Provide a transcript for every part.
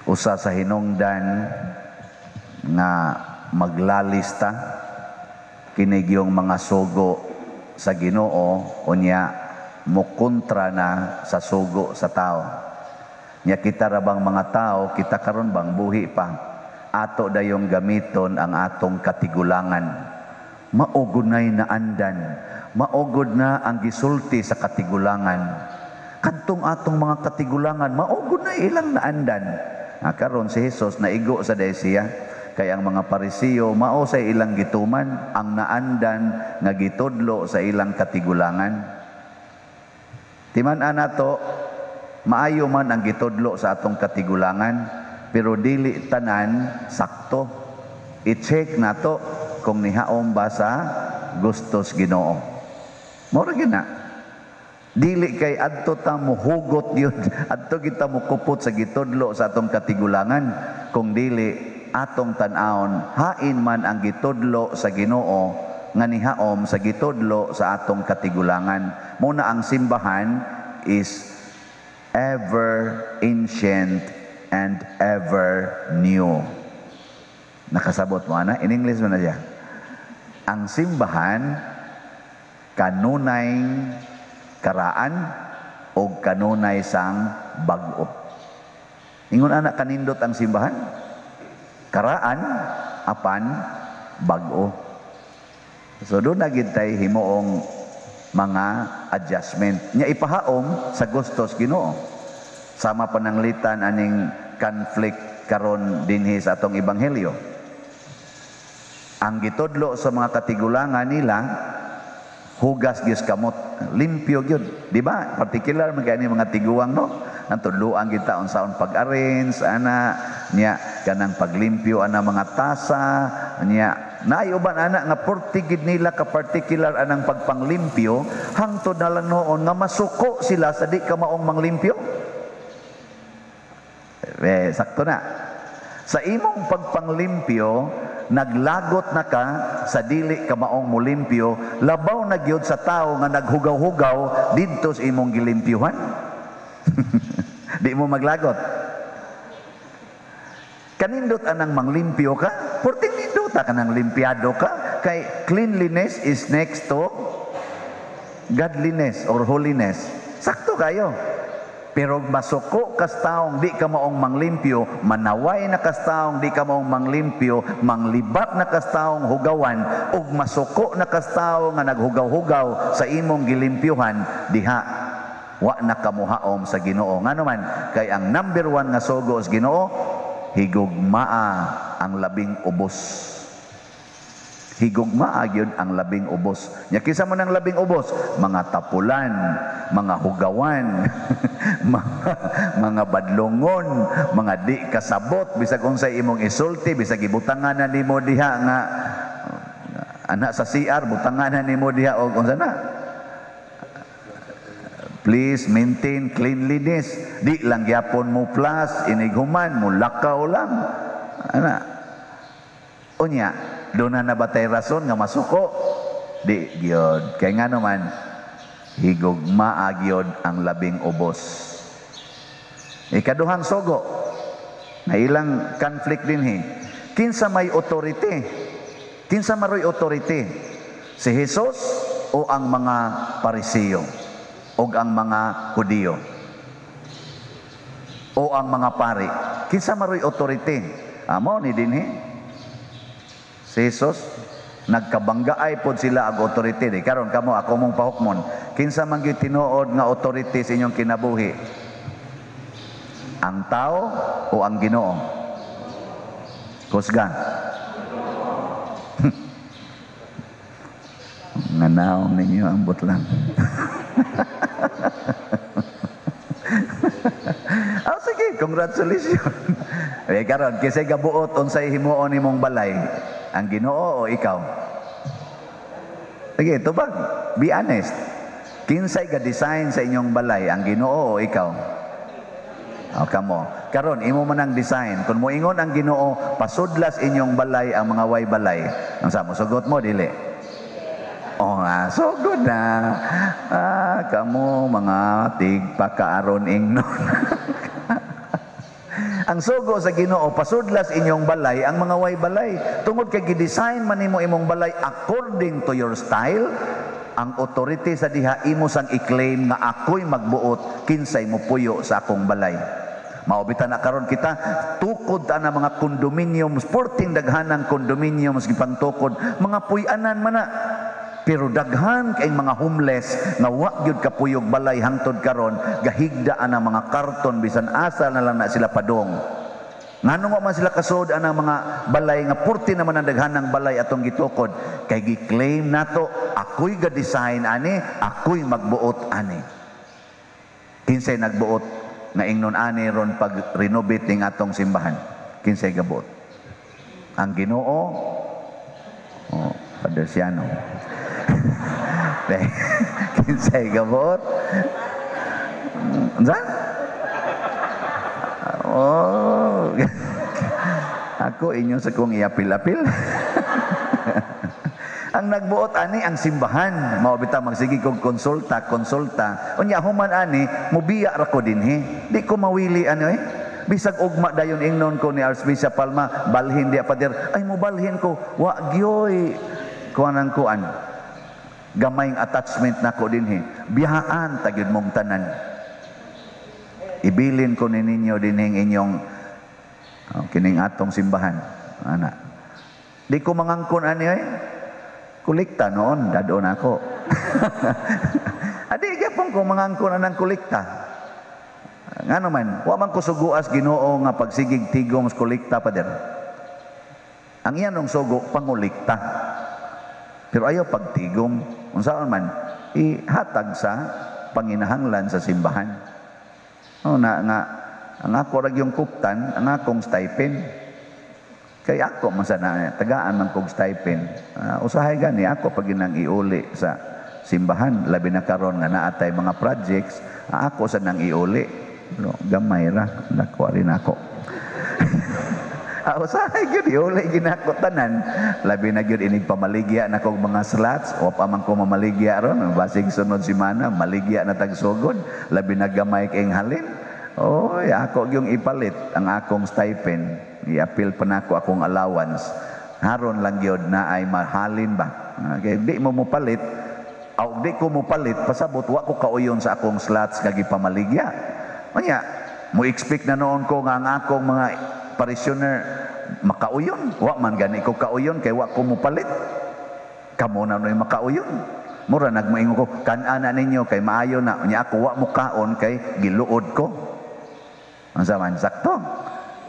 Usa sa hinungdan nga maglalista kini yung mga sugo sa Ginoo, unya mukontra na sa sugo sa tao. Nya kita ra bang mga tao, kita karon bang buhi pa, ato dayong gamiton ang atong katigulangan. Mao gud na'y naandan, mao gud na ang gisulti sa katigulangan. Kadtong atong mga katigulangan, mao gud na ilang naandan. Ah, karon si Jesus naigo sa siya kay ang mga Parisiyo mao sa ilang gituman ang naandan nga gitudlo sa ilang katigulangan. Timan-an nato, maayo man ang gitudlo sa atong katigulangan, pero dili tanan sakto. I-check nato kung nihaom ba sa gustos Ginoo. Mao ra gyud na. Dili kay adto ta mohugot yun, adto kita mokupot sa gitudlo sa atong katigulangan, kung dili atong tan-awon hain man ang gitudlo sa Ginoo nga nihaom sa gitudlo sa atong katigulangan. Muna ang simbahan is ever ancient and ever new. Nakasabot mo ana? In English mo na siya. Ang simbahan kanunay karaan o kanunay sang bag-o. Ingon ana kanindot ang simbahan. Karaan apan bag-o. So doon na gid tay himuong mga adjustment. Nya ipahaom sa gustos Ginoo. Sama pananglitan aning conflict karon dinhi sa atong ebanghelyo. Ang gitudlo sa mga katigulangan nila, hugas gyud kamot, limpyo gyud, di ba? Particular man kay mga tiguang, no? Ang tudloan kita unsaon pag-arrange ana niya, kanang paglimpyo ana mga tasa niya. Naay uban ana nga portigid nila ka particular anang pagpanglimpyo, hangtod na lang noon nga masuko sila sa di ka maong manglimpyo. Eh, sakto na. Sa imong pagpanglimpyo, naglagot na ka sa dili ka maong mulimpyo, labaw na gyud sa tao nga naghugaw-hugaw didto sa imong gilimpyuhan. Di mo maglagot. Kanindot anang manglimpyo ka, porting nindota ka nang limpyado ka, kay cleanliness is next to godliness or holiness. Sakto kayo. Pero masuko kas taong di ka maong manglimpyo, manaway na kas taong di ka maong manglimpyo, manglibat na kas taong hugawan, ug masuko na kas tawo nga naghugaw-hugaw sa imong gilimpyuhan, diha wa na kamuhaom sa Ginoo. Ngano man, kay ang number one nga sugo sa Ginoo, higugmaa ang labing ubos. Higugmaa gyud ang labing ubos. Nya kinsa man ang labing ubos? Mga tapulan, mga hugawan, mga badlongon, mga di kasabot, bisag unsay imong isulti, bisag gibutangan na nimo diha nga anak sa CR, butangan na nimo diha og unsa na. Please maintain cleanliness. Di lang gyapon mo plus, inighuman, mo lakaw lang. Ana. Unya, doon na na ba tay rason nga masuko? Di gyud. Kay nga naman, higugmaa gyud ang labing ubos. Ikaduhang sugo, na ilang conflict dinhi. Kinsa may authority? Kinsa maroy authority? Si Jesus o ang mga Parisiyo? O ang mga Hudiyo? O ang mga pari? Kinsa maroy authority? Amo ni dinhi. Si Jesus, nagkabanggaay pod sila ag authority. Di karon kamo, ako mong pahukmon. Kinsa man gyud tinuod nga authority sa inyong kinabuhi? Ang tao o ang Ginoo? Kusga. Nganaw ninyo, ambot lang. Oh, sige, congratulations. Eh karon kisay gabuot unsay himuon nimong balay? Ang Ginoo o ikaw? Sige, tubag. Be honest. Kinsay ga-design sa inyong balay, ang Ginoo o ikaw? O, kamo. Karon imo man ang design. Kung moingon ang Ginoo, pasudlas inyong balay ang mga way balay. Ang sa mo sugot mo dili? Oh, nga, so good na. Ah, kamo mga tigpakaaron ingnon. Ang sugo sa Ginoo, pasudlas inyong balay ang mga way balay. Tungod kay gi-design man nimo imong balay according to your style, ang authority sa diha imo sang i-claim nga ako'y magbuot kinsay mopuyo sa akong balay. Mao bitaw na karon kita tukod ta na mga condominiums, porting daghanang condominiums gipangtukod, mga puy-anan man na. Pero daghan kay mga homeless nga wa gyud kapuyog balay hangtod karon, gahigda ang mga karton, bisan asa na lang na sila padong. Ngano wa man sila kasud anang mga balay nga purti naman ang daghanang balay atong gitukod? Kay gi-claim nato, ako'y ga-design ani, ako'y magbuot ani. Kinsay nagbuot nga ingnon ani ron pag renovate ning atong simbahan? Kinsay gabuot? Ang Ginoo? Oh, Padre Siano. Kinsay gabuot? Unsa? Oh. Ako inyo sa kong iapil-apil. Ang nagbuot ani ang simbahan. Mao bitaw magsige kog konsulta, konsulta. Unya human ani mubiya ra ko dinhi. Di ko mawili ano eh. Bisag ugma dayon ingnon ko ni Archbishop Palma, balhin dia, Father. Ay, mobalhin ko. Wa gyoy kuan ang kuan. Gamayng attachment nako dinhi. Biyahaan ta gyud mong tanan. Ibilin ko ni ninyo dinhing inyong, oh, kining atong simbahan. Ana. Di ko mangangkon ani ay. Kolekta noon, dadon ako. Adi gyapon ko mangangkon anang kolekta. Ngano man, wa man ko suguas Ginoo nga pagsigig tigom sa kolekta, Pader. Ang iyan ng sugo pangolekta. Pero ayaw pagtigom. Unsaon man, ihatag sa panginahanglan sa simbahan. Oh, na nga ang ako ra yung kuptan, ang akong stipend. Kay ako man sana tagaan man kog stipend. Usahay gani ako pag ginang iuli sa simbahan, labi na karon nga naa tay mga projects, ako sa nang iuli. No, gamay ra, dako rin ako. Usahay gyud iuli ginako tanan. Labi na gyud inig pamaligya na kog mga slots, o pa man ko mamaligya ron, basig sunod semana maligya na tag sugod, labi na gamay kay halin. Oy, ako gyung ipalit ang akong stipend. Iapil pa nako akong allowance. Haron lang gyud na ay mahalin ba. Okay, di mo mopalit, aw di ko mopalit, pasabot wa ko kauyon sa akong slots nga gipamaligya. Unya, mo expect na noon ko nga ang akong mga parishioner makauyon. Wa man gani ko kauyon kay wa ko mopalit. Kamo na no'y makauyon. Mura nagmoingon ko, kan-ana ninyo kay maayo na. Unya ako wa mo kaon kay giluod ko. Ang man sakto.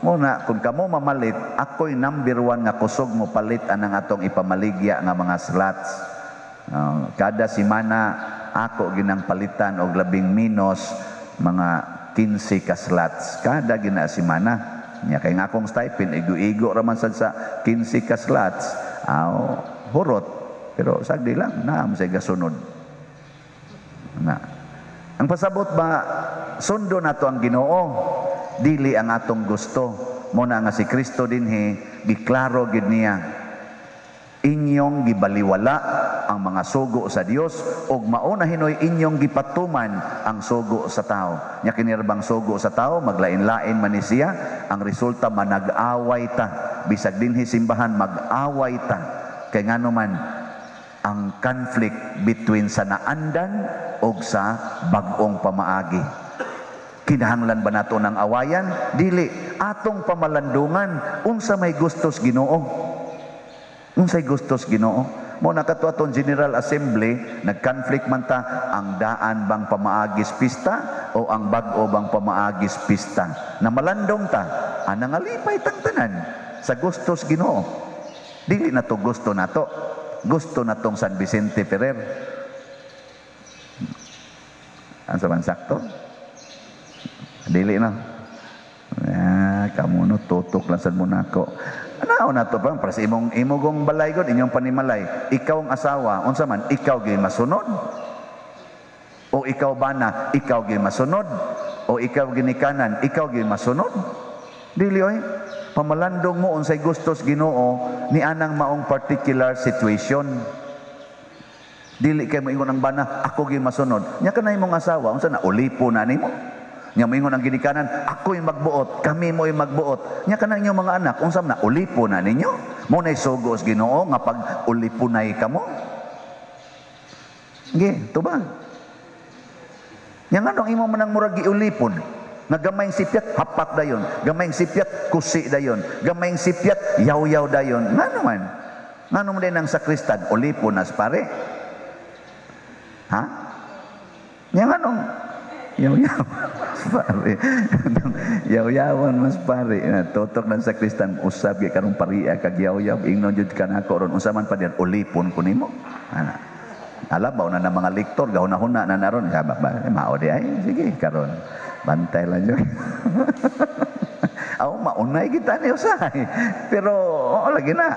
Muna, kung kamo mamalit, ako'y number one nga kusog mo palit anang atong ipamaligya nga mga slots. Kada simana ako ginang palitan og labing minus mga 15 ka slots. Kada gina simana. Nya kay nga akong stipend igo-igo ra man sad sa 15 ka slots. Aw, hurot. Pero sagdi lang naa mo sa gasunod. Na. Ang pasabot ba, sundo nato ang Ginoo, dili ang atong gusto. Mo na nga si Kristo dinhi giklaro gid niya, inyong gibaliwala ang mga sugo sa Dios ug mao na hinoy inyong gipatuman ang sugo sa tao. Nya kini bang sugo sa tao maglain-lain man ni siya, ang resulta manag-away ta. Bisag dinhi simbahan mag-away ta. Kay ngano man ang conflict between sa naandan og sa bag-ong pamaagi. Kinahanglan ba nato ng awayan? Dili. Atong pamalandungan unsa may gustos Ginoo. Unsay gustos Ginoo? Mo na kato aton General Assembly, nag-conflict man ta ang daan bang pamaagis pista o ang bag-o bang pamaagis pista. Na malandong ta, anang alipay tang tanan sa gustos Ginoo. Dili na to gusto nato. Gusto natong San Vicente Ferrer. Ang sa sakto? Dili na. Ah, kamo no tutok lang sad mo nako. Ano na to pa para sa imong imogong balay god inyong panimalay. Ikaw ang asawa, unsa man ikaw gyud masunod? O ikaw bana, ikaw gyud masunod? O ikaw ginikanan, ikaw gyud masunod? Dili oy. Pamalandong mo unsay gustos Ginoo ni anang maong particular situation. Dili kay moingon ang bana, ako gyud masunod. Nya kanay imong asawa, unsa na ulipo na nimo? Nya moingon ang ginikanan, "Ako'y magbuot, kami mo'y magbuot." Nya kanang inyong mga anak, unsa man na, ulipon na ninyo? Mao na'y sugo sa Ginoo nga pag ulipunay kamo? Sige, tubag. Nya nganong imo man ang murag giulipon? Nga gamayng sipyat, hapak dayon. Gamayng sipyat, kusi dayon. Gamayng sipyat, yaw-yaw dayon. Ngano man? Ngano man din ang sakristan, ulipon nas pare? Ha? Nya nganong yaw-yaw mas pare? Yaw-yawan mas pare. Na, tutok ng sakristan, usab gyud karong paria kag yaw-yaw. Ingnon jud ka nako ron. Unsa man pa diyan, ulipon ko nimo. Ana. Alam ba na ng mga lektor, gahuna-huna na naron. Sabi ba, eh, mao di ay, sige, karon. Bantay lang yun. Aw, maunay kita ni usahay. Pero, oo, lagi na.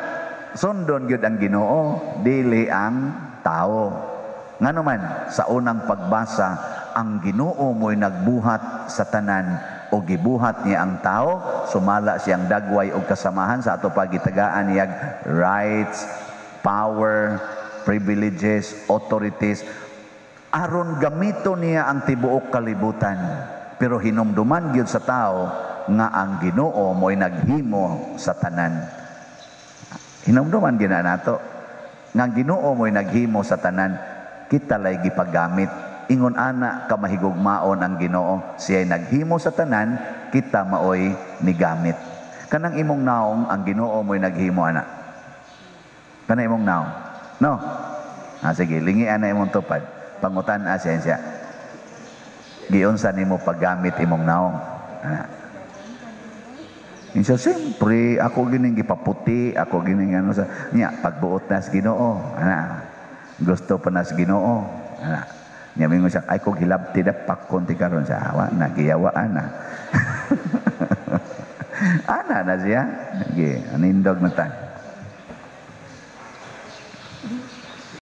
Sundon gyud ang Ginoo, dili ang tao. Ngano man, sa unang pagbasa, ang Ginoo mo'y nagbuhat sa tanan o gibuhat niya ang tao, sumala siyang dagway og kasamahan sa ato pagitagaan niyag rights, power, privileges, authorities, aron gamito niya ang tibuok kalibutan. Pero hinumduman gyud sa tao nga ang Ginoo mo'y naghimo sa tanan. Hinumduman gyud na nato nga ang Ginoo mo'y naghimo sa tanan, kita lay gipagamit. Ingon ana ka mahigugmaon ang Ginoo, siya'y naghimo sa tanan, kita maoy nigamit. Kanang imong naong, ang Ginoo mo'y naghimo ana. Kanang imong naong. No? Ah, sige, lingian na imong tupad. Pangutan a siya siya. Giunsa nimo paggamit imong naong? Ana. Insa siyempre, ako gining gipaputi, ako gining ano sa niya, pagbuot na sa Ginoo. Ana. Gusto pa na sa Ginoo. Ana. Nya mingon siya, "Ay kog hilabti da pakon ti karon sa awa na giyawaan na." Ana na siya. Sige, anindog na ta.